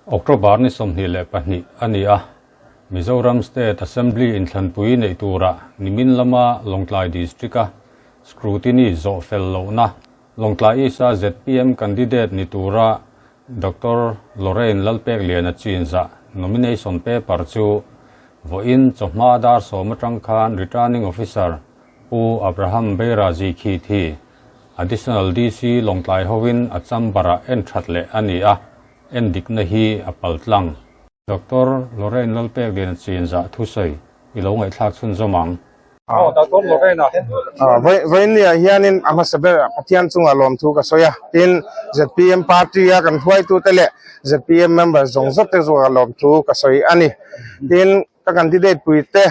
October ni 22 a ni a, Mizoram State Assembly inthlanpui neih tura nimin lama Lawngtlai District-a scrutiny zawh fel lohna Lawngtlai East-a zpm candidate ni tura Doctor Lorraine Lalpekliana chinzah nomination paper chu vawiin chawhma dar sawm atang khan Returning Officer Pu Abraham Beirazi khi thi Additional DC Lawngtlai hovin a chamber-ah en that leh a ni a, en dikna hi a pal tlang. Doctor Lorraine Lalpekliana chinzah thusawi i lo ngaihthlak chhunzawm ang. Vawiinniah hianin a hmasa ber Pathian chungah lawmthu ka sawi a, tin zpm party a kan hruaitute leh zpm member zawng zawk te chungah lawmthu ka sawi a ni. Tin ka candidate puite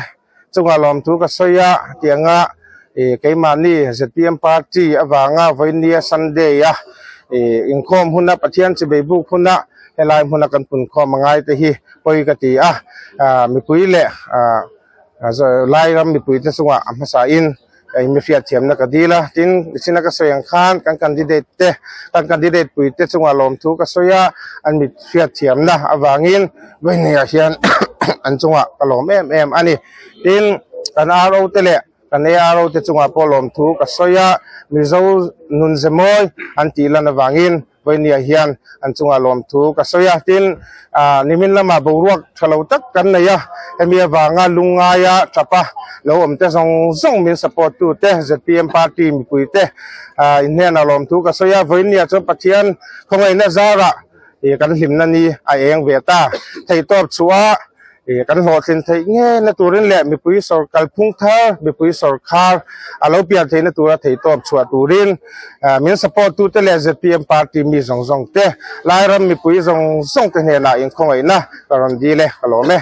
chungah lawmthu ka sawi a, tianga keimahni zpm party avanga vawiinnia Sunday a inkhawm huna Pathian chibei buk huna helai hmuna kan punkhawm a ngai te hi pawi ka ti a, mipui leh Lairam mipuite chungah a hmasain mi hriatthiamna ka dil a, tin nichina ka sawi ang khan kan candidate te kan candidate puite chungah lawmthu ka sawi a, an mi hriatthiamna avangin vawiinah hian an chungah ka lawm em em a ni. Tin, kan RO te leh kan ARO te chungah pawh lawmthu ka sawi a, Mizo nunze mawi an tih lan avangin Vawinia hian an chungah lawmthu ka sawi a, tin nimin lamah boruak tha lo tak kan nei a, hemi avanga lungngaia tapa lo awm te zawng zawng min support tu te zpm party mipui te inhnenah lawmthu ka sawi a, Vawinia chuan Pathian khawngaihna zarah kan hlimna ni a eng ve ta, theihtawp chhuah a. Kan hlawhtlin theih nge na turin leh mipui sawr kalphung thar, mipui sawrkhar a lo pian theihna tura theihtawp chhuah turin min support tute leh zpm party mi zawng zawng te, Lairam mipui zawng zawng te hnenah inkhawngaihna ka rawn dil e, ka lawm e.